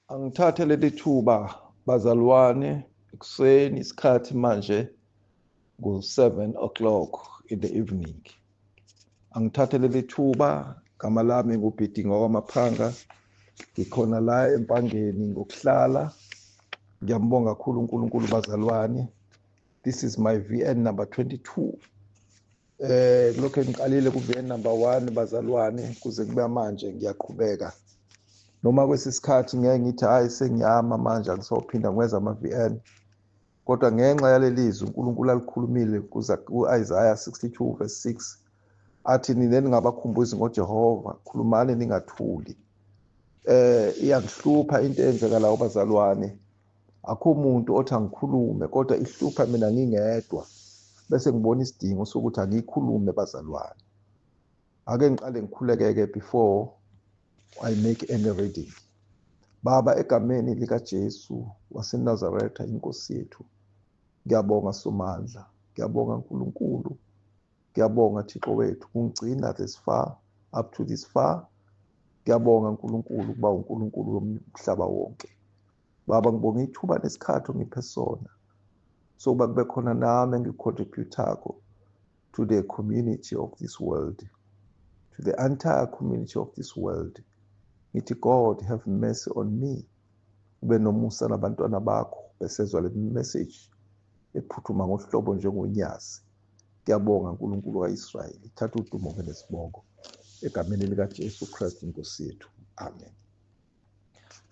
Angithathe leli thuba bazalwane, ekuseni isikhathi manje ngu-7 o'clock in the evening. Angithathe leli thuba, gama lami nguBhidingo wamaphanga, ngikhona la eMpangeni ngokuhlala. Ngiyambonga kakhulu uNkulunkulu bazalwane. This is my VN number 22. Lokho ngiqalile ku VN number 1 bazalwane, kuze kube manje ngiyaqhubeka. Noma kwesisikhathi ngeke ngithi hayi sengiyama manje angisophinda ngwenza ama VN. Kodwa ngenxa yalelizwi uNkulunkulu alikhulumile kuza kuIsaiah 62 verse 6 athi nina ningabakhumbuzi ngoJehova, khulumani ningathuli. Iyangihlupha into eyenzeka la bazalwane. Akho umuntu othi angikhulume, kodwa ihlupha mina ngingedwa, bese ngibona isidingo sokuthi angikhulume bazalwane. Ake ngiqale ngikhulekeke before I make any reading. Baba, egameni lika Jesu waseNazaretha inkosi yethu, ngiyabonga Somandla, ngiyabonga uNkulunkulu, ngiyabonga Thixo wethu kungigcina this far, up to this far. Ngiyabonga uNkulunkulu kuba uNkulunkulu womhlaba wonke. Baba, ngibonga ithuba nesikhathi ongiphe sona sokuba kube khona nami engicontributako to the community of this world, to the entire community of this world. Ngithi God, have mercy on me, ube nomusa nabantwana bakho besezwa le message ephuthuma ngohlobo njengonyazi. Ngiyabonga uNkulunkulu kaIsrayeli, thatha udumo ke nesibongo egameni lika Jesu Christ inkosi yethu, amen.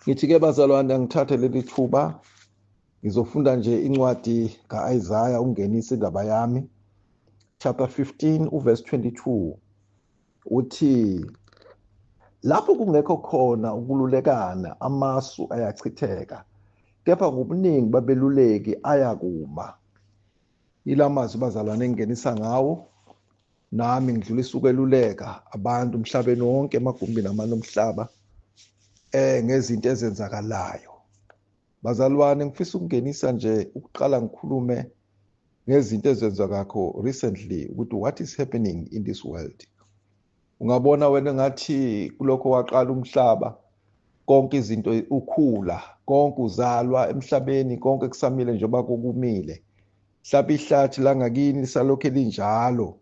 Ngithi ke bazalwane, angithathe leli thuba ngizofunda nje incwadi kaIsaiah ungenisa indaba yami, chapter 15 uverse 22, uthi lapho kungekho khona ukululekana amasu ayachitheka, kepha ngobuningi babeluleki ayakuma. Ilamazwi bazalwane engingenisa ngawo, nami ngidlulisa ukweluleka abantu emhlabeni wonke, emagumbini amane omhlaba, ngezinto ezenzakalayo. Bazalwane, ngifisa ukungenisa nje ukuqala ngikhulume ngezinto ezenzakakho recently, ukuthi what is happening in this world. Ungabona wena ngathi kulokho waqala umhlaba konke izinto ukhula, konke uzalwa emhlabeni, konke kusamile njengoba kokumile. Mhlawumbe ihlathi langakini lisalokhu linjalo,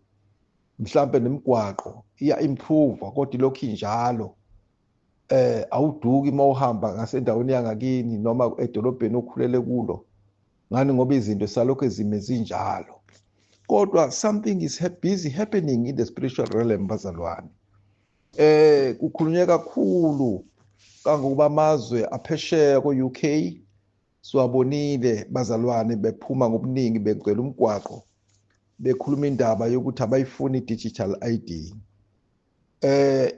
mhlawumbe nemigwaqo iya improve kodwa ilokhu injalo. Awuduki mawuhamba ngasendaweni yangakini noma edolobheni okhulele kulo, ngani ngoba izinto salokhu ezime zinjalo. Kodwa something is busy happening in the spiritual realm bazalwane. Kukhulunywe kakhulu kangokuba amazwe aphesheya ko-UK siwabonile bazalwane bephuma ngobuningi begcwele umgwaqo bekhuluma indaba yokuthi abayifuni digital ID.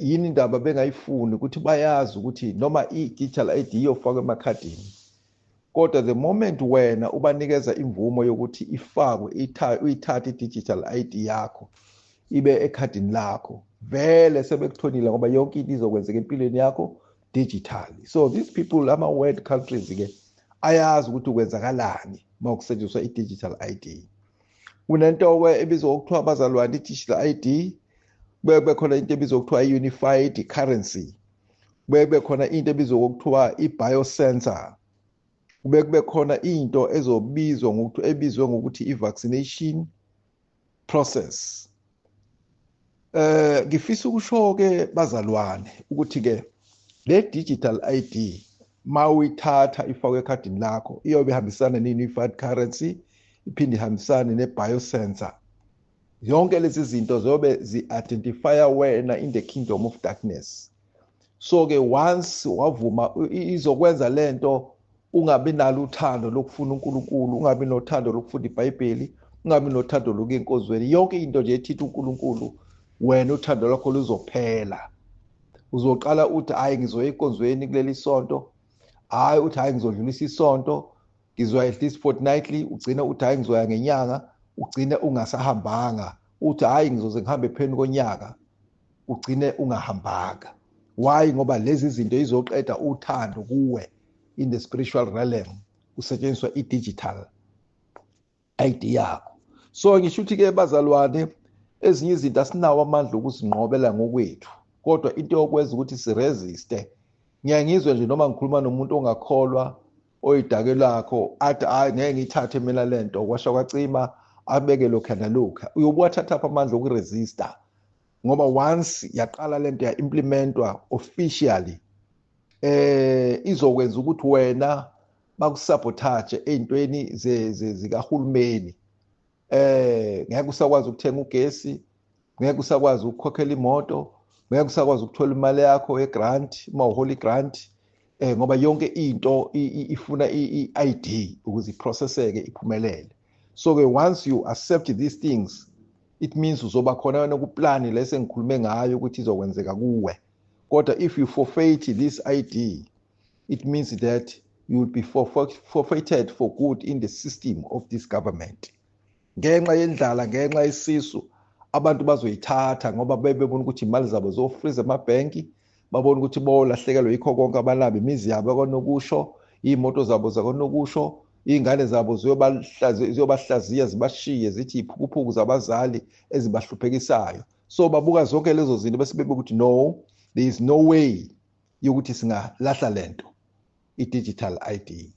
Yini indaba bengayifuni? Ukuthi bayazi ukuthi noma i-digital ID iyofakwa emakhadini, kodwa the moment wena ubanikeza imvumo yokuthi ifakwe, uyithathe i-digital ID yakho ibe ekhadini lakho, vele sebekuthonile, ngoba yonke into izokwenzeka empilweni yakho digitally. So these people, ama-world countries ke, ayazi ukuthi kwenzakalani uma kusetshenziswa i-digital ID. Kunento-ke ebizwa ngokuthiwa bazalwane i-digital ID, kube khona into ebizwa ngokuthiwa i-unified currency, kube khona into ebizwa ngokuthiwa i-biosensor, kube khona into ezobizwa ngokuthi ebizwe ngokuthi i-vaccination process. Ngifisa ukusho ke bazalwane ukuthi ke le digital ID mawuyithatha ifakwe ekhadini lakho iyobe ihambisana ne-unified currency, iphinde ihambisane ne-biosensor. Yonke lezi zinto zobe zi-identifya wena in the kingdom of darkness. So ke once wavuma, izokwenza lento ungabi nalo uthando lokufuna uNkulunkulu, ungabi nothando lokufunda iBhayibheli, ungabi nothando lokuya enkonzweni, yonke into nje ethinta uNkulunkulu wena uthando lwakho luzophela. Uzoqala uthi hayi ngizoya enkonzweni kuleli sonto, hayi uthi hayi ngizodlulisa isonto, ngizoya at least fortnightly, ugcina uthi hayi ngizoya ngenyanga, ugcine ungasahambanga, uthi hayi ngizoze ngihambe epheni konyaka, ugcine ungahambanga. Why? Ngoba lezi zinto izoqeda uthando kuwe in the spiritual realm, kusetshenziswa i-digital ID yakho. So ngisho ukuthi ke bazalwane, ezinye izinto asinawo amandla ukuzinqobela ngokwethu, kodwa into yokwenza ukuthi siresiste Ngiyangizwe nje noma ngikhuluma nomuntu ongakholwa oyidake lakho athi hayi, ngeke ngiyithathe mina lento, kwasha kwacima, abeke lokhu nalokhu. Uyobuwathatha apha amandla okuresista, ngoba once yaqala lento ya-implementwa officially, izokwenza ukuthi wena bakusabotage ey'ntweni zikahulumeni. Ngeke usakwazi ukuthenga ugesi, ngeke usakwazi ukukhokhela imoto, ngeke usakwazi ukuthola imali yakho ye-grant uma uhola i-grant, ngoba yonke into ifuna i-ID ukuze iprocesseke iphumelele. So ke once you accept these things, it means uzoba khona wena kuplani lese ngikhulume ngayo ukuthi izokwenzeka kuwe. Kodwa if you forfeit this ID, it means that you will be forfeited for good in the system of this government. Ngenxa yendlala, ngenxa yesisu, abantu bazoyithatha ngoba bebebona ukuthi imali zabo zofreeze emabhenki, babona ukuthi bolahlekelwe yikho konke abanabo, imizi yabo kwanokusho, iy'moto zabo zakwanokusho, iy'ngane zabo ziyobahlaziya zibashiye zithi iphukuphuku zabazali ezibahluphekisayo. So babuka zonke lezo zinto bese bebe ukuthi no, there is no way yokuthi singalahla lento, i-digital ID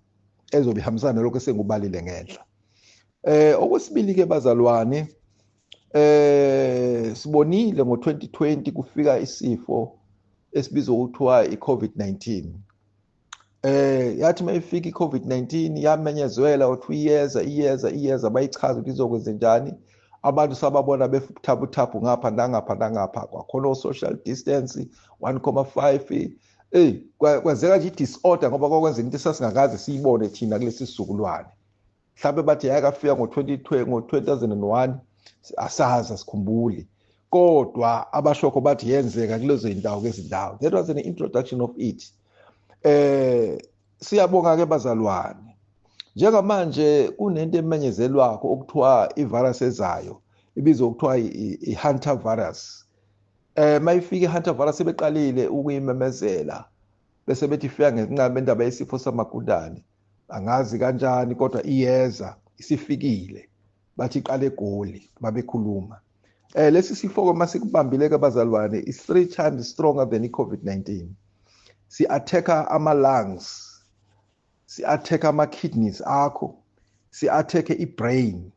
ezobe ihambisana nalokho esengikubalile ngenhla. Okwesibili ke bazalwane, sibonile ngo-2020 kufika isifo esibizwa ukuthiwa i-COVID-19. Yathi mayifika i-COVID-19 yamenyezwela ukuthi iyeza, iyeza, iyeza, bayichaza ukuthi izokwenza njani. Abantu sababona befuthaphutaphu ngapha nangapha nangapha, kwakhona o-social distance 1.5. Ey, kwenzeka nje i-disorder ngoba kwakwenzeka into esasingakaze siyibone thina kulesi sizukulwane. Mhlawumbe bathi yayakafika ngo-2020, ngo-2001, asazi, asikhumbuli, kodwa abashokho bathi yenzeka kulezo zindawo kezindawo. That was an introduction of it. Siyabonga ke bazalwane. Njengamanje kunento emenyezelwakho okuthiwa ivirus ezayo ibizwa okuthiwa i-hantavirus. Mayifika i-hantavirus, sebeqalile ukuyimemezela, bese bethi ifika ngenqaba indaba yesifo samagundane, angazi kanjani kodwa iyeza, isifikile, bathi iqale eGoli babekhuluma. Lesi sifo masikubambile ke bazalwane is 3 times stronger than i-COVID-19. Si attacka ama lungs, si attacka ama kidneys akho, si attack i-brain.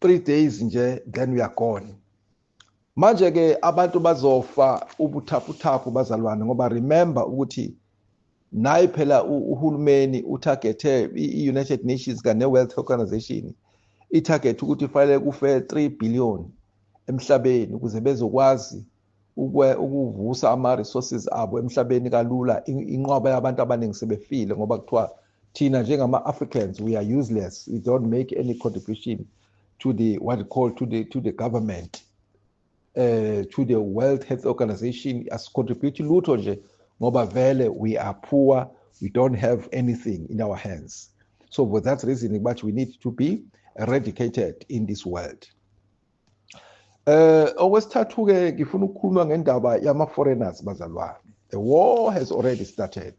3 days nje, then we are gone. Manje ke abantu bazofa ubuthaphuthaphu bazalwane, ngoba remember ukuthi nayi phela uhulumeni utargethe i-United Nations kanye ne-World Health Organization, itarget ukuthi fanele kufe 3 billion emhlabeni ukuze bezokwazi ukuvusa ama-resources abo emhlabeni kalula. Inqwaba yabantu abaningi sebefile ngoba kuthiwa thina njengama-Africans we are useless, we don't make any contribution to the what you call to the government, to the World Health Organization, asicontribute lutho nje ngoba vele we are poor, we don't have anything in our hands. So for that reason, but we need to be eradicated in this world. Okwesithathu ke ngifuna ukukhuluma ngendaba yama foreigners bazalwane. The war has already started.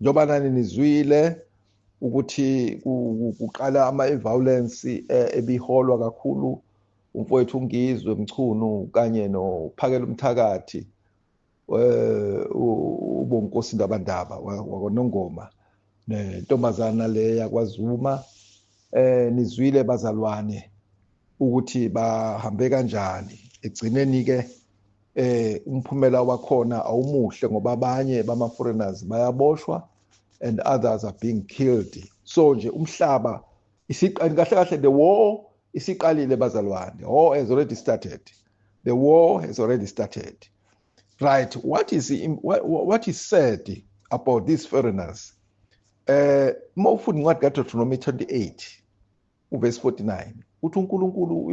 Njengoba nani nizwile ukuthi kuqala ama violence ebiholwa kakhulu umfowethu uNgizwe Mchunu kanye noPhakela umthakathi, uBonkosi Ndabandaba wakwaNongoma nentombazana le yakwaZuma. Nizwile bazalwane ukuthi bahambe kanjani. Egcineni ke umphumela wakhona awumuhle ngoba abanye bama foreigners bayaboshwa and others are being killed. So nje umhlaba isiqali kahle kahle, the war isiqalile bazalwane. The war has already started, the war has already started. Right, what is said about these foreigners? Uma ufunda incwadi kaDeuteronomy 28 uverse 49, uthi uNkulunkulu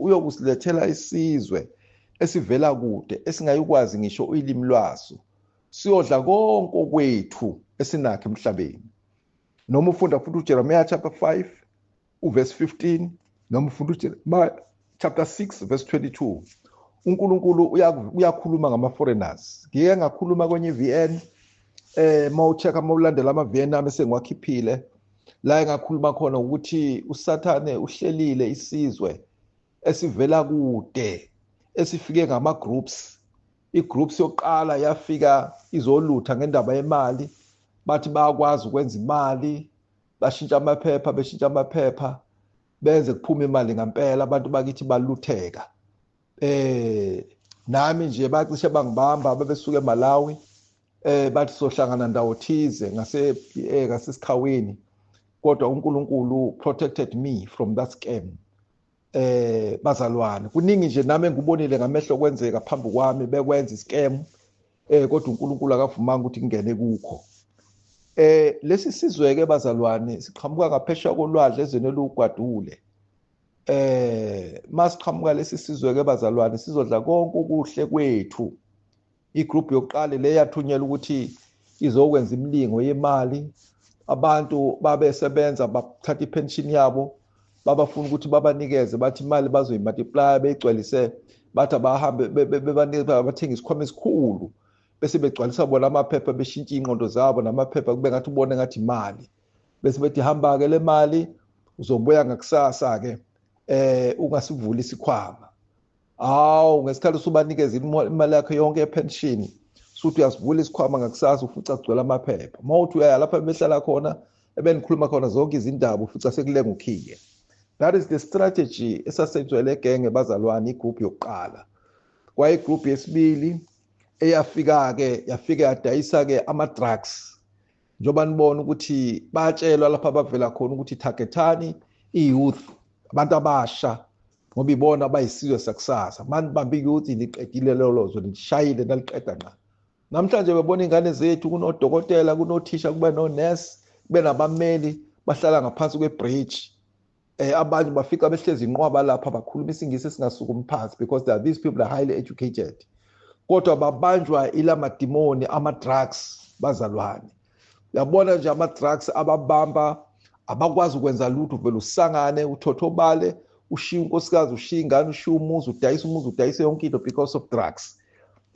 uyokusilethela isizwe esivela kude esingayikwazi ngisho ulimi lwaso, siyodla konke okwethu esinakho emhlabeni. Noma ufunda futhi uJeremiah chapter 5 uverse 15, noma ufunda uJeremiah chapter 6 verse 22, uNkulunkulu uyakhuluma ngama foreigners. Ngike ngakhuluma kwenye VN, mawuchecka, mawulandela ama VN ami sengiwakhiphile la engakhuluma khona ukuthi uSathane uhlelile isizwe esivela kude esifike ngama groups. I-groups yokuqala yafika izolutha ngendaba yemali, bathi bayakwazi ukwenza imali, bashintsha amaphepha, beshintsha amaphepha benze kuphume imali ngempela, abantu bakithi balutheka. Nami nje bacishe bangibamba, babesuka eMalawi, bathi sohlangana ndawo thize ngase ngasesikhawini, kodwa uNkulunkulu protected me from that scam. Bazalwane, kuningi nje nami engikubonile ngamehlo kwenzeka phambi kwami, bekwenza iscam, kodwa uNkulunkulu akavumanga ukuthi ngingene kukho. Lesi sizwe ke bazalwane siqhamuka ngaphesheya kolwandle ezweni elugwadule. Masiqhamuka lesi sizwe ke bazalwane sizodla konke okuhle kwethu. Igroup yokuqala le yathunyelwa ukuthi izokwenza imilingo yemali, abantu babesebenza bathatha ipension yabo, babafuna ukuthi babanikeze, bathi imali bazoyimultiply beyigcwalise, bathi abahambe bebanike bathenga isikhwama esikhulu, bese begcwalisa bona amaphepha, beshintsha ingqondo zabo namaphepha kube ngathi ubone ngathi imali, bese bethi hamba ke le mali uzobuya ngakusasa ke ungasivula isikhwama. Hawu, ngesikhathi usubanikeza imali yakho yonke yepension, suthi uyasivula isikhwama ngakusasa ufica kugcwele amaphepha. Mawuthi uyaya lapha behlala khona ebenikhuluma khona zonke izindaba, ufica sekulenga ukhiye. That is the strategy esasetshenziswa le genge bazalwane, igroup yokuqala. Kwaye igroup yesibili eyafika ke, yafika yadayisa ke ama drugs. Njengoba nibona ukuthi bayatshelwa lapha abavela khona ukuthi targetani i-youth, abantu abasha, ngoba ibona abayisizwe sakusasa. Manje bamba i-youth niqedile lelo zwe, nishayile naliqeda nqa. Namhlanje bebona ingane zethu kunodokotela, kunothisha, kube no-nurse, kube nabameli, bahlala ngaphansi kwe-bridge. Abanye bafika behlezi inqwaba lapha, bakhuluma isiNgisi esingasukumi phansi because there are these people are highly educated. Kodwa babanjwa ilamadimoni ama-drugs bazalwane. Uyabona nje ama-drugs ababamba, abakwazi ukwenza lutho, vele usangane, uthothobale, ushiye unkosikazi, ushiye ingane, ushiye umuzi, udayise umuzi, udayise yonke into because of drugs.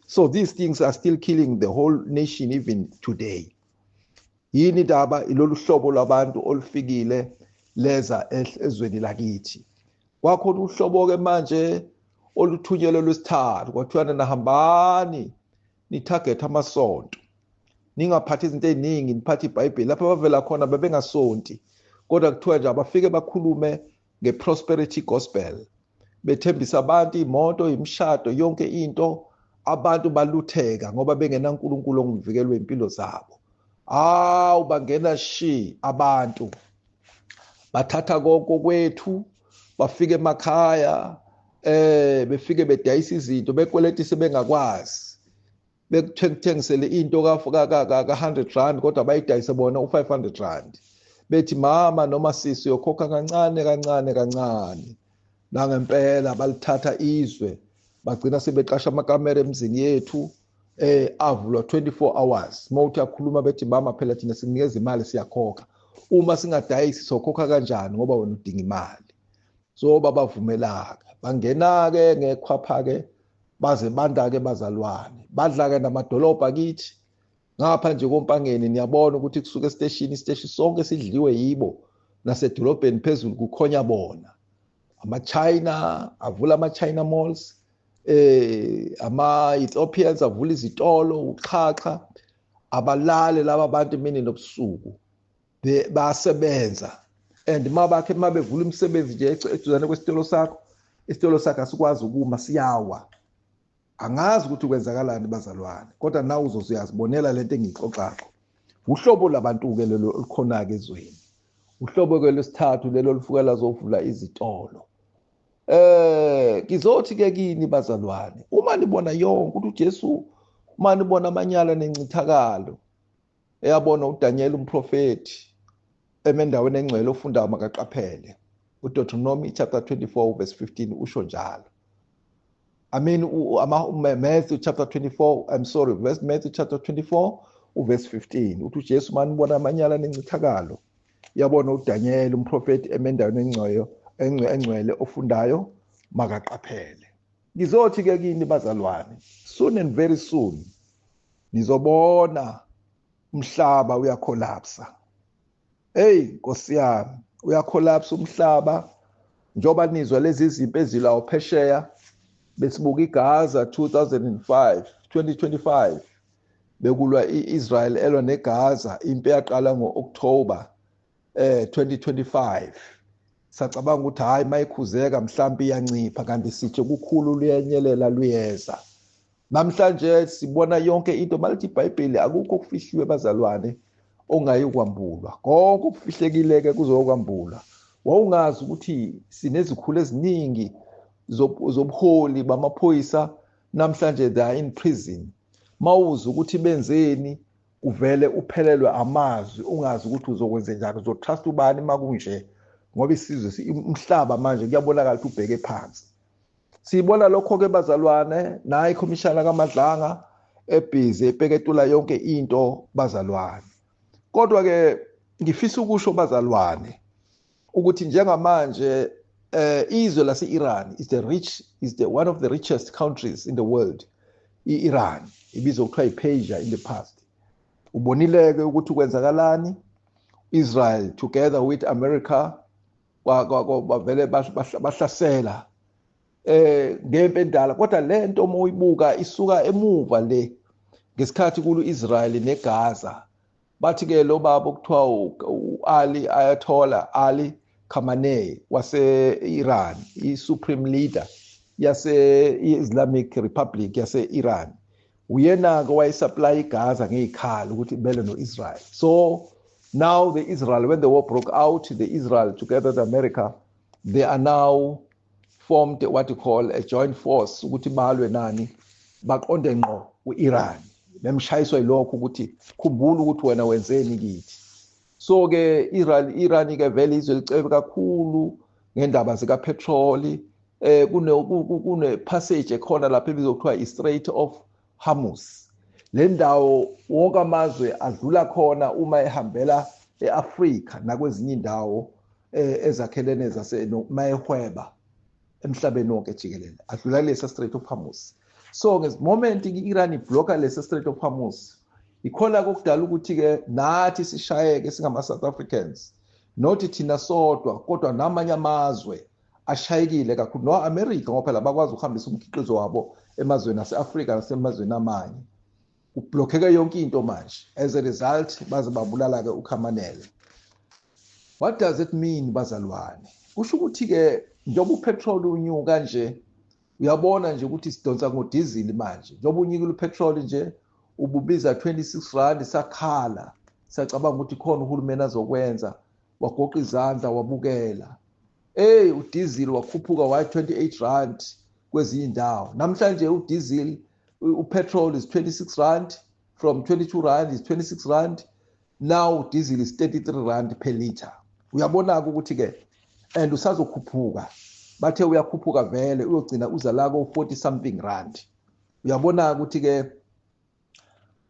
So these things are still killing the whole nation even today. Yini indaba? Ilolu hlobo lwabantu olufikile leza ezweni lakithi. Kwakhona uhlobo ke manje oluthunyelwe lwesithathu, kwathiwa nahambani nitarget amasonto, ningaphathi izinto eziningi, niphathe iBhayibheli. Lapho abavela khona bebengasonti, kodwa kuthiwa nje abafike bakhulume ngeprosperity gospel, bethembisa abantu imoto, imishado, yonke into. Abantu balutheka ngoba bengenaNkulunkulu ongumvikeli wempilo zabo. Hawu, bangena shi abantu, bathatha konke kwethu, bafike emakhaya, befike bedayisa izinto, bekweletise bengakwazi, bekuthengisele into ka 100 rand kodwa bayidayise bona u500 rand, bethi mama noma sisi uyokhokha kancane kancane kancane. Nangempela balithatha izwe, bagcina sebeqasha amakamera emzini yethu, avulwa 24 hours. Mawuthi akhuluma bethi mama phela thina sikunikeza imali siyakhokha, uma singadayisi sokhokha kanjani ngoba wena udinga imali. So babavumelaka, bangena ke ngekhwapha ke, baze banda ke bazalwane, badla ke namadolobha kithi ngapha nje kompangeni. Niyabona ukuthi kusuka esiteshini, isiteshi sonke sidliwe yibo, nasedolobheni phezulu kukhonya bona. Ama-China avula ama-China malls, ama-Ethiopians avula izitolo, uxhaxha. Abalale laba bantu imini nobusuku, bayasebenza. And mabakhe mabevula imisebenzi nje eduzane kwesitolo sakho, isitolo sakho asikwazi ukuma, siyawa. Angazi ukuthi kwenzakalani bazalwane, kodwa nawe uzoze uyazibonela lento engiyixoxakho. Uhlobo labantu ke lelo olukhona ke ezweni, uhlobo ke lwesithathu lelo olufuka lazovula izitolo. Ngizothi ke kini bazalwane, uma nibona yonke ukuthi uJesu, uma nibona amanyala nencithakalo eyabona uDaniel umprofeti emendaweni engcwele, ofundayo makaqaphele. uDeuteronomy chapter 24 verse 15 usho njalo. I mean, Matthew chapter 24, I'm sorry, verse Matthew chapter 24 uverse 15 uthi uJesu, manibona amanyala nencithakalo yabona uDaniel umprofeti emendaweni engcwele engcwele, ofundayo makaqaphele. Ngizothi ke kini bazalwane, soon and very soon nizobona umhlaba uyacollapse. Hey Nkosi yami, uyacollapse umhlaba njoba nizwa lezi zimpi ezilawo phesheya. Besibuka iGaza 2005 2025, bekulwa iIsrael elwa neGaza, impi yaqala ngoOctober 2025. Sacabanga ukuthi hayi, mayikhuzeka mhlawumbe iyancipha, kanti sitshe kukhulu luyanyelela luyeza. Namhlanje sibona yonke into. Malithi iBhayibheli, akukho okufihliwe, bazalwane, ongayikwambulwa. Konke okufihlekile-ke kuzokwambulwa. Wawungazi ukuthi sinezikhulu eziningi zobuholi bamaphoyisa namhlanje they are in prison. Mawuza ukuthi benzeni, uvele uphelelwe amazwi, ungazi ukuthi uzokwenze njani, uzotrust ubani makunje, ngoba isizwe, umhlaba manje kuyabonakala ukuthi ubheke phansi. Sibona lokho-ke, bazalwane, naye ikhomishana kaMadlanga ebhizi epeketula yonke into, bazalwane. Kodwa-ke ngifisa ukusho, bazalwane, ukuthi njengamanje izwe lase-Iran is the one of the richest countries in the world. I-Iran ibizwa kuthiwa i-Persia in the past. Ubonile-ke ukuthi kwenzakalani. Israel together with America bavele bahlasela ngempi endala, kodwa lento uma uyibuka isuka emuva le ngesikhathi kulu Israel neGaza. Bathi ke lo baba okuthiwa u-Ali Ayatollah Ali Khamenei wase-Iran, i-supreme leader yase-Islamic Republic yase-Iran, uyena-ke wayesupply iGaza ngey'khali ukuthi bele no-Israel. So now the Israel, when the war broke out, the Israel together with America, they are now formed what you call a joint force ukuthi balwe nani, baqonde ngqo ku-Iran, bemshayiswa yilokho ukuthi khumbula ukuthi wena wenzeni kithi. So ke Israel, Iran ke vele izwe licebe kakhulu ngendaba zika petrol. Kune passage ekhona lapha ebizwa kuthiwa i-Strait of Hormuz. Le ndawo wonke amazwe adlula khona uma ehambela eAfrika nakwezinye indawo ezakhelene zase mayehweba emhlabeni wonke jikelele, adlula kulesa Strait of Hormuz. So ngemoment i-Iran iblocka lesa Strait of Hormuz, ikhona kokudala ukuthi-ke nathi sishayeke singama-South Africans, nothi thina sodwa, kodwa namanye amazwe ashayekile kakhulu, no-America, ngoba phela bakwazi ukuhambisa umkhiqizo wabo emazweni ase-Afrika nasemazweni amanye. Kublockeke yonke into manje. As a result, baze babulala-ke uKhamanele. What does it mean, bazalwane? Kusho ukuthi-ke njengoba upetrol unyuka nje, uyabona nje ukuthi sidonsa ngodizili manje. Njengoba unyukile upetrol nje, ububiza 26 rand, sakhala, sacabanga ukuthi khona uhulumeni azokwenza, wagoqa izandla wabukela. Hey, udizili wakhuphuka wayi 28 rand kwezinye indawo. Namhlanje udizili, upetrol is 26 rand, from 22 rand is 26 rand now, diesel is 33 rand per liter. Uyabona ukuthi ke and usazokhuphuka, bathe uyakhuphuka vele, uyogcina uza la ko 40 something rand. Uyabona ukuthi ke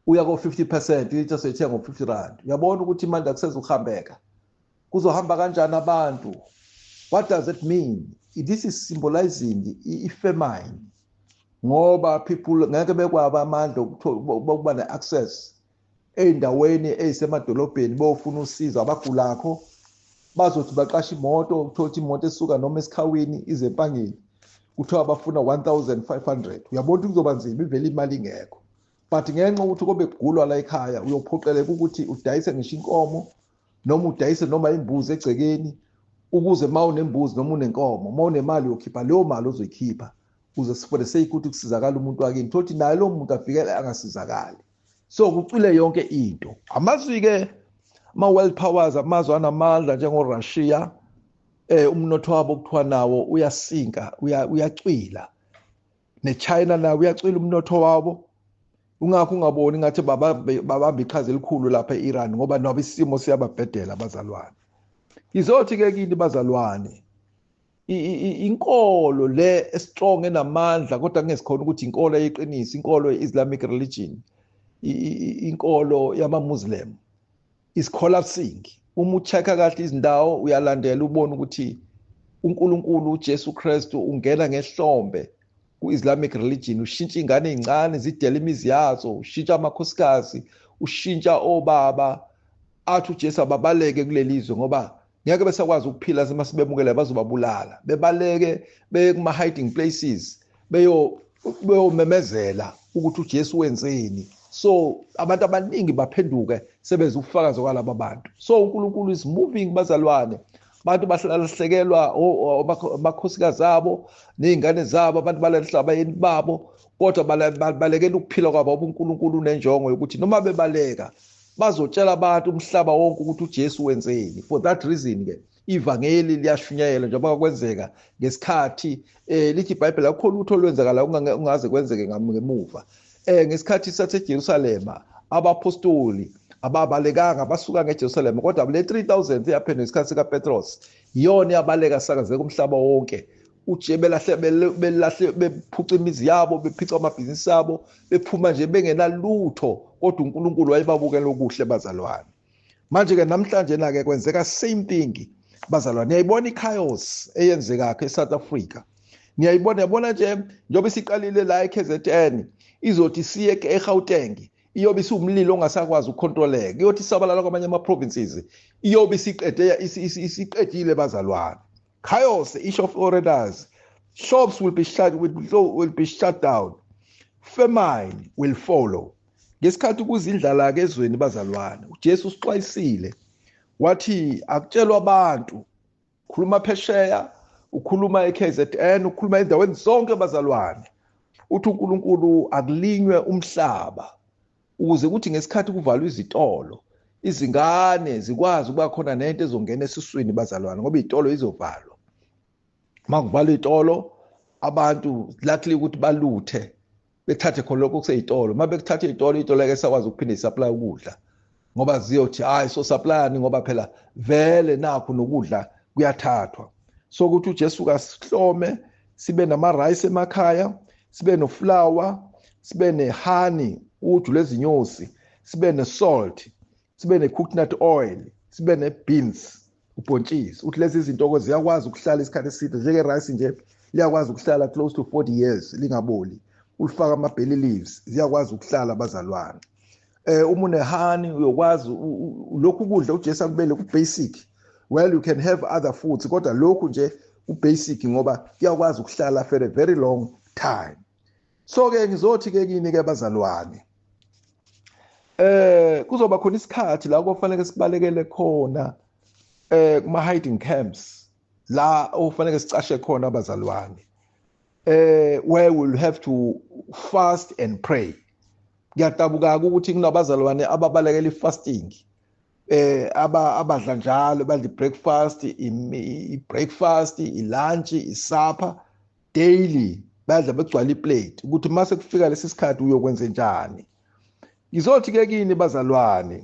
uya ko 50%, ilitha soyithenga ngo 50 rand. Uyabona ukuthi manje akusezukuhambeka, kuzohamba kanjani abantu? What does it mean? This is symbolizing i-famine, ngoba people ngeke bekwaba amandla okuba ne-access ey'ndaweni ey'semadolobheni bofuna usizo. Abagulakho bazothi baqasha imoto, uthola ukuthi imoto esuka noma esikhawini ize eMpangeni kuthiwa bafuna 1500. Uyabona ukuthi kuzoba nzima, ivele imali ingekho, but ngenxa yokuthi kobe kugulwa la ekhaya, uyophoqeleka ukuthi udayise ngisho inkomo noma udayise noma imbuzi egcekeni, ukuze uma unembuzi noma unenkomo, uma unemali uyokhipha leyo mali ozoyikhipha ukuze for the sake ukuthi kusizakala umuntu wakini. Thola ukuthi naye lo muntu afikele angasizakali. So kucwile yonke into. Amazwi-ke ama-world powers, amazwe anamandla njengo-Russia, umnotho wabo kuthiwa nawo uyasinka, uyacwila. Ne-China nawo uyacwila umnotho wabo. Ungakho ungaboni ngathi babamba iqhaza elikhulu lapha e-Iran, ngoba nabo isimo siyababhedela, abazalwane. Ngizothi-ke kini, bazalwane, inkolo le estrong enamandla, kodwa kungesikhona ukuthi inkolo eyiqiniso, inkolo ye-Islamic religion, inkolo yama-Muslim is collapsing. Uma ucheck-a kahle izindawo, uyalandela, ubone ukuthi uNkulunkulu uJesu Kristu ungena ngehlombe ku-Islamic religion, ushintsha ingane ey'ncane zidela imizi yazo, ushintsha amakhosikazi, ushintsha obaba. Athi uJesu ababaleke kuleli zwe, ngoba ngeke besakwazi ukuphila uma sibemukela, bazobabulala. Bebaleke beye kuma-hiding places, Beyomemezela ukuthi uJesu wenzeni. So abantu abaningi baphenduke sebeza ubufakazi kwalaba bantu. So uNkulunkulu is moving, bazalwane. Abantu bahlahlekelwa amakhosikazi abo nezingane zabo, abantu balahla abayeni babo, kodwa balekela ukuphila kwabo. UNkulunkulu unenjongo yokuthi noma bebaleka bazotshela abantu umhlaba wonke ukuthi uJesu wenzeni. For that reason ke ivangeli liyashunyayelwa, njengoba kwenzeka ngesikhathi lithi iBhayibheli akukho lutho olwenzakala ungaze kwenzeke ngemuva. Ngesikhathi saseJerusalema abapostoli ababalekanga basuka ngeJerusalema, kodwa le 3000 yaphenduka isikhathi sikaPetros, iyona yabaleka sakazeka umhlaba wonke. Uje belahle belahle bephuca imizi yabo, bephica amabhizinisi abo, bephuma nje bengenalutho, kodwa uNkulunkulu wayebabukela okuhle, bazalwane. Manje ke namhlanje na ke kwenzeka same thing, bazalwane. Niyayibona ichaos eyenzeka eSouth Africa, niyayibona, yabona nje njengoba isiqalile la eKZN, izothi siye eGauteng, iyobe isiwumlilo ongasakwazi ukucontroleka, iyothi sabalala kwamanye ama-provinces, iyobe isiqede isiqedile, bazalwane. Chaos, issue of foreigners, shops will be shut, will be shut down, famine will follow. Ngesikhathi kuzindlala ke ezweni, bazalwane, uJesu usixwayisile wathi akutshelwa abantu. Khuluma phesheya, ukhuluma eKZN, ukhuluma endaweni zonke, bazalwane. Uthi uNkulunkulu akulinywe umhlaba ukuze kuthi ngesikhathi kuvalwe izitolo, izingane zikwazi ukuba khona nento ezongena esiswini, bazalwane, ngoba izitolo izovalwa. Makuvalwa izitolo, abantu likely ukuthi baluthe, bethathe khona lokho kuseyitolo. Uma bekuthatha iy'tolo, iy'tolo ke sakwazi ukuphinde isupply ukudla, ngoba ziyothi hayi, so supplyani, ngoba phela vele nakho nokudla kuyathathwa. So ukuthi uJesu kasihlome sibe nama-rice emakhaya, sibe noflour, sibe ne-honey, uju lezinyosi, sibe ne-salt, sibe ne-coconut oil, sibe ne-beans, ubhontshisi. Uthi lezi zinto ziyakwazi ukuhlala isikhathi eside, njenge-rice nje liyakwazi ukuhlala close to 40 years lingaboli. Ulifaka ama-bay leaves, ziyakwazi ukuhlala, bazalwane. Uma une-honey uyokwazi lokhu kudla uJesu akubele ku-basic. Well, you can have other foods, kodwa lokhu nje ku-basic ngoba kuyakwazi ukuhlala for a very long time. So ke ngizothi ke kini ke, bazalwane, kuzoba khona isikhathi la kufanele sibalekele khona kuma hiding camps, la ofanele sicashe khona, abazalwane, where we'll have to fast and pray. Ngiyadabuka ukuthi kunabazalwane ababalekela ifasting, aba abadla njalo, badla breakfast, i-breakfast, i-lunch, isupper daily, badla begcwala iplate, ukuthi mase kufika lesi sikhathi uyokwenza njani. Ngizothi ke kini, bazalwane,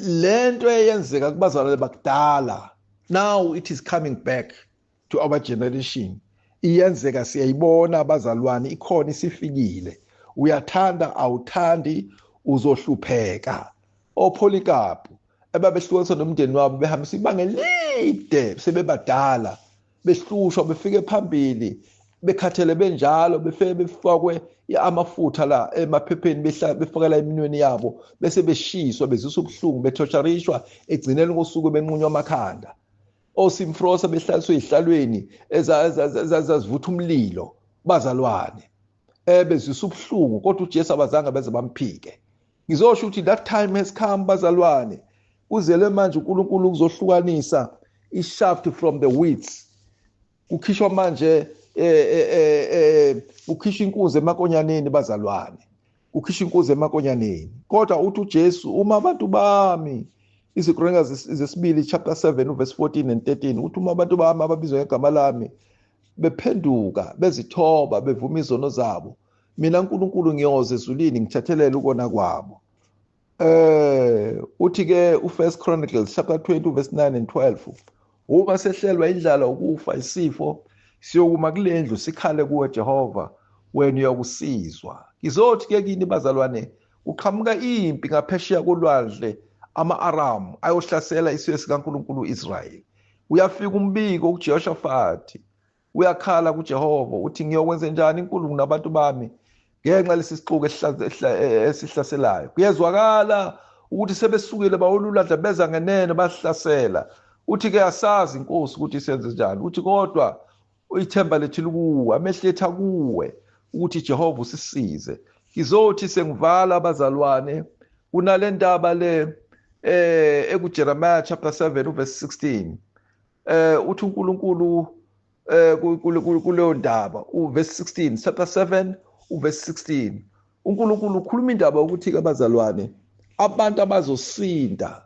lento eyenzeka kubazalwane bakudala, now it is coming back to our generation. Iyenzeka, siyayibona, abazalwane, ikhona isifikile. Uyathanda awuthandi, uzohlupheka. OPolycarp ebabehlukanisa nomndeni wabo, behambisa ibanga elide sebebadala, behlushwa, befike phambili bekhathele benjalo, befike befakwe amafutha la emaphepheni, befakela eminweni yabo, bese beshiswa, bezisa ubuhlungu, bethosharishwa, egcineni kosuku benqunywa amakhanda. OSimfrosa behlaliswe ezihlalweni ezazivutha umlilo, bazalwane, bezisa ubuhlungu, kodwa uJesu abazange beze bamphike. Ngizosho ukuthi that time has come, bazalwane. Kuzele manje uNkulunkulu kuzohlukanisa ishaft from the wheat. Kukhishwa manje, kukhishwa inkunzi emakonyaneni, bazalwane, kukhishwa inkunzi emakonyaneni. Kodwa uthi uJesu, uma abantu bami, iziKronika zesibili chapter 7 verse 14 and 13, uthi uma abantu bami ababizwa ngegama lami bephenduka, bezithoba, bevuma izono zabo, mina uNkulunkulu ngiyoza ezulwini ngithethelele ukona kwabo. Uthi ke uFirst Chronicles chapter 20 verse 9 and 12, uma sehlelwa indlala, ukufa, isifo, siyokuma kulendlu sikhale kuwe Jehova, wena uyakusizwa. Ngizothi ke kini, bazalwane, uqhamuka impi ngaphesheya kolwandle, ama-Aram ayohlasela isizwe sikaNkulunkulu uIsrael. Uyafika umbiko kuJehoshaphat, uyakhala kuJehova, uthi ngiyokwenza njani inkulu nabantu bami ngenxa lesi sixuku esihlaselayo? Kuyezwakala ukuthi sebesukile bawoluladla, beza ngenene, basihlasela. Uthi ke asazi inkosi ukuthi isenze njani. Uthi kodwa Ithemba lethu likuwe, amehlo ethu akuwe ukuthi Jehova usisize. Ngizothi sengivala abazalwane kunale ndaba le ekuJeremiah chapter 7 uverse 16. Uthi uNkulunkulu kuleyo ndaba uverse 16, chapter 7 uverse 16, uNkulunkulu ukhuluma indaba ukuthi ke bazalwane, abantu abazosinda,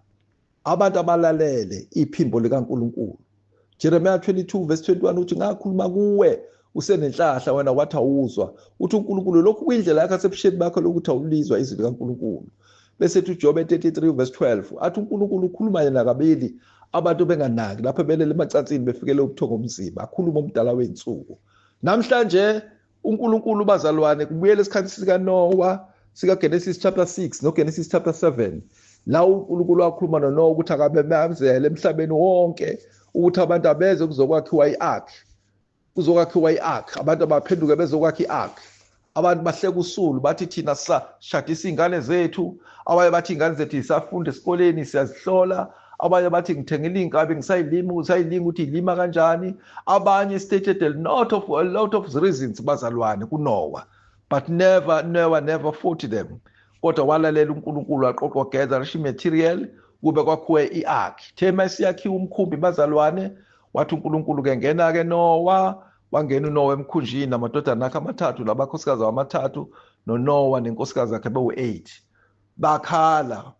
abantu abalalele iphimbo likaNkulunkulu. Jeremiah 22 verse 21 uthi ngakhuluma kuwe usenenhlahla wena wathi awuzwa. Uthi uNkulunkulu lokhu kuyindlela yakhe asebusheni bakho lokuthi awulizwa izwi likaNkulunkulu. Bese ethi uJobe 33 verse 12 athi uNkulunkulu ukhuluma yena kabili abantu benganaki lapho belele emacansini befikele ubuthongo omzimba, akhuluma umdala wezinsuku. Namhlanje uNkulunkulu bazalwane kubuyele esikhathi sika Noah, sika Genesis chapter 6 no Genesis chapter 7, la uNkulunkulu wakhuluma noNoah ukuthi akabememezele emhlabeni wonke ukuthi abantu abeze kuzokwakhiwa iark, kuzokwakhiwa iark, abantu abaphenduke bezokwakha iark. Abantu bahleka usulu bathi thina sishadisa izingane zethu, abanye bathi izingane zethu zisafunda esikoleni siyazihlola, abanye bathi ngithengile inkabi ngisayilima, usayilinga ukuthi ilima kanjani. Abanye stated a lot of reasons bazalwane kuNoah, but never never never fought them. Kodwa walalela uNkulunkulu, waqoqa gather material kube kwakhiwe iark. Thema siyakhiwa umkhumbi bazalwane, wathi uNkulunkulu ke ngena ke Noah. Wangena uNoah emkhunjini namadodana akhe amathathu labakhosikazi amathathu, noNoah nenkosikazi yakhe bewu8. Bakhala,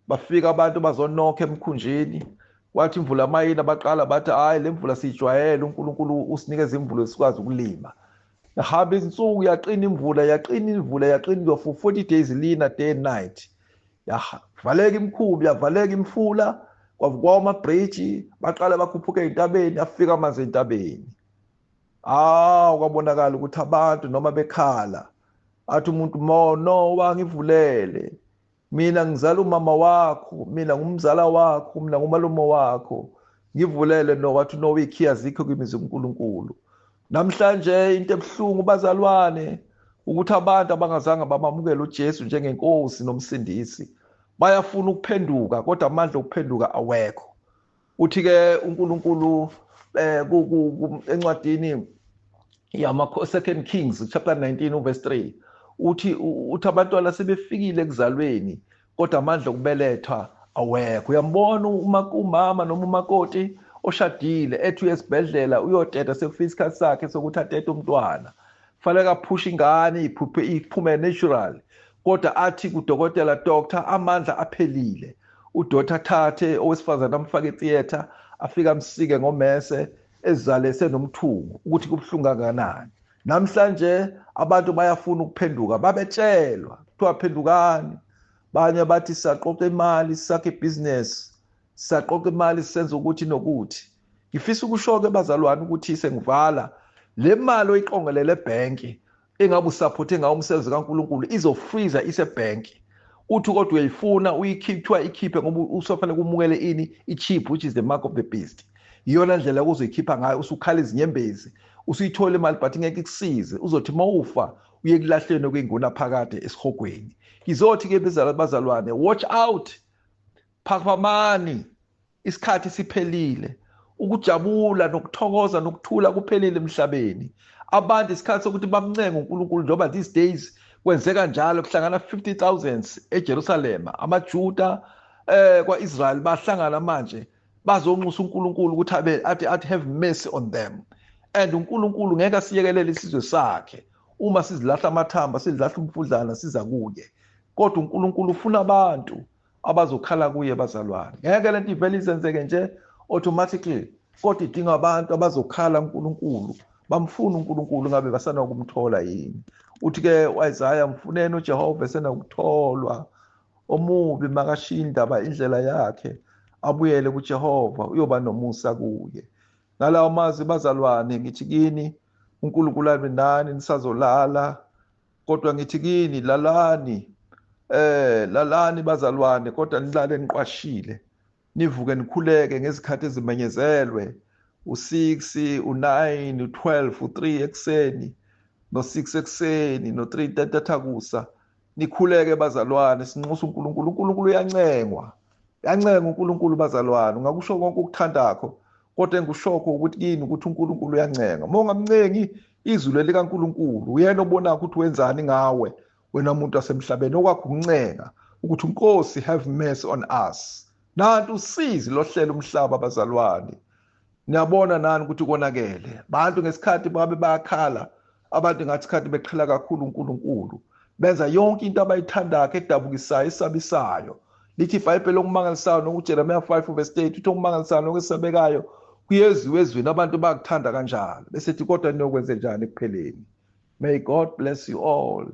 bafika abantu bazonokha emkhunjini. Kwathi imvula mayina baqala bathi hayi, le mvula siyijwayele, uNkulunkulu usinikeza imvula sikwazi ukulima. Yahamba izinsuku, yaqina imvula, yaqina imvula, yaqina for 40 days lina day and night. Yavaleka imikhumbi, yavaleka imfula, kwavukwa amabridge, baqala bakhuphuka ezintabeni, afika amanzi entabeni. Ah, kwabonakala ukuthi abantu noma bekhala athi umuntu Noah ngivulele, mina ngizala umama wakho, mina ngumzala wakho, mina ngumalume wakho, ngivulele Noah. Wathi Noah ikhiya zikho kwimizi kaNkulunkulu. Namhlanje into ebuhlungu bazalwane ukuthi abantu abangazange bamamukele uJesu njengenkosi nomsindisi bayafuna ukuphenduka, kodwa amandla okuphenduka awekho. Uthi ke uNkulunkulu encwadini yama Second Kings chapter 19 verse 3, uthi abantwana sebefikile ekuzalweni kodwa amandla okubelethwa awekho. Uyambona umama noma umakoti oshadile ethi uyesibhedlela uyoteta, sekufika isikhathi sakhe sokuthi atete umntwana, fanele aphushe ingane iphuphe iphume natural, kodwa athi kudokotela, "Doctor, amandla aphelile." Udoctor athathe owesifazane amfake etheater, afika amsike ngomese, ezale senomthungo. Ukuthi kubuhlungu kangakanani! Namhlanje abantu bayafuna ukuphenduka, babetshelwa kuthiwa phendukani, banye bathi saqoqa imali sakhe business, saqoqa imali senza ukuthi nokuthi. Ngifisa ukusho ke bazalwane ukuthi sengivala, le mali oyiqongelele ebhenki engabe usupporte ngawo umsebenzi kaNkulunkulu izofreeza isebhenki. Uthi kodwa uyayifuna uyikhipha, ikhiphe ngoba usofanele kumukele ini, i-chip, which is the mark of the beast. Iyona ndlela ozoyikhipha ngayo. Usukhala izinyembezi, usuyithola imali, but ngeke ikusize. Uzothi mawufa uye kulahleni okuyinguna phakade esihogweni. Ngizothi ke bazalwane, watch out, phaphamani, isikhathi siphelile. Ukujabula nokuthokoza nokuthula kuphelile emhlabeni. Abantu isikhathi sokuthi bamncenge uNkulunkulu, njengoba these days kwenzeka njalo kuhlangana 50,000 eJerusalem, amaJuda kwaIsrael bahlangana manje bazonxusa uNkulunkulu ukuthi abe athi have mercy on them. And uNkulunkulu ngeke asiyekelele isizwe sakhe uma sizilahla amathamba, sidlahla umfudlana siza kuye. Kodwa uNkulunkulu ufuna abantu abazokhala kuye bazalwane. Ngeke lento ivele izenzeke nje automatically, kodwa idinga abantu abazokhala uNkulunkulu, bamfuna uNkulunkulu ngabe basanokumthola yini. Uthi ke uIsaiah, mfuneni uJehova esenokutholwa, omubi makashiya indaba indlela yakhe abuyele kuJehova, uyoba nomusa kuye. Ngalawo mazwi bazalwane ngithi kini uNkulunkulu abe nani. Nisazolala, kodwa ngithi kini lalani, lalani bazalwane, kodwa nilale niqwashile, nivuke nikhuleke ngezikhathi ezimenyezelwe, u6, u9, u12, u3 ekseni, no6 ekseni, no3 entathakusa. Nikhuleke bazalwane, sinxusa uNkulunkulu. uNkulunkulu uyancengwa, uyancenga uNkulunkulu bazalwane. Ungakusho konke ukuthandakho, Kodwa engikushokho ukuthi kini ukuthi uNkulunkulu uyancenga. Uma ungamncengi, izwi likaNkulunkulu uyena obonayo ukuthi wenzani ngawe wena muntu wasemhlabeni. Okwakho ukuncenga ukuthi uNkosi have mercy on us. Nantu usizi lohlela umhlaba bazalwane. Niyabona nani ukuthi konakele. Bantu ngesikhathi babe bayakhala, abantu ngathi sikhathi beqhela kakhulu uNkulunkulu. Benza yonke into abayithandayo edabukisayo, esabisayo. Lithi iBhayibheli okumangalisayo nokuJeremiah 5 verse 8 uthi okumangalisayo nokwesabekayo kuyeziwe ezweni, abantu bakuthanda kanjalo. Bese ethi kodwa niyokwenze njani ekupheleni? May God bless you all.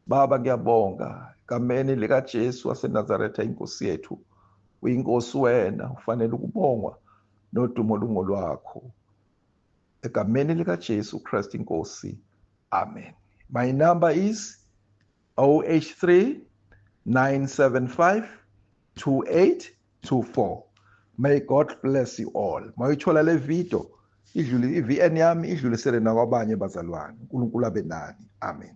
Baba ngiyabonga egameni likaJesu waseNazaretha inkosi yethu. Uyinkosi wena, ufanele ukubongwa nodumo lungolwakho. Egameni likaJesu Christ inkosi. Amen. My number is 083 975 2824. May God bless you all. Mayithola le video idlule iVN yami idlulisele nakwabanye bazalwane. uNkulunkulu abe nani. Amen.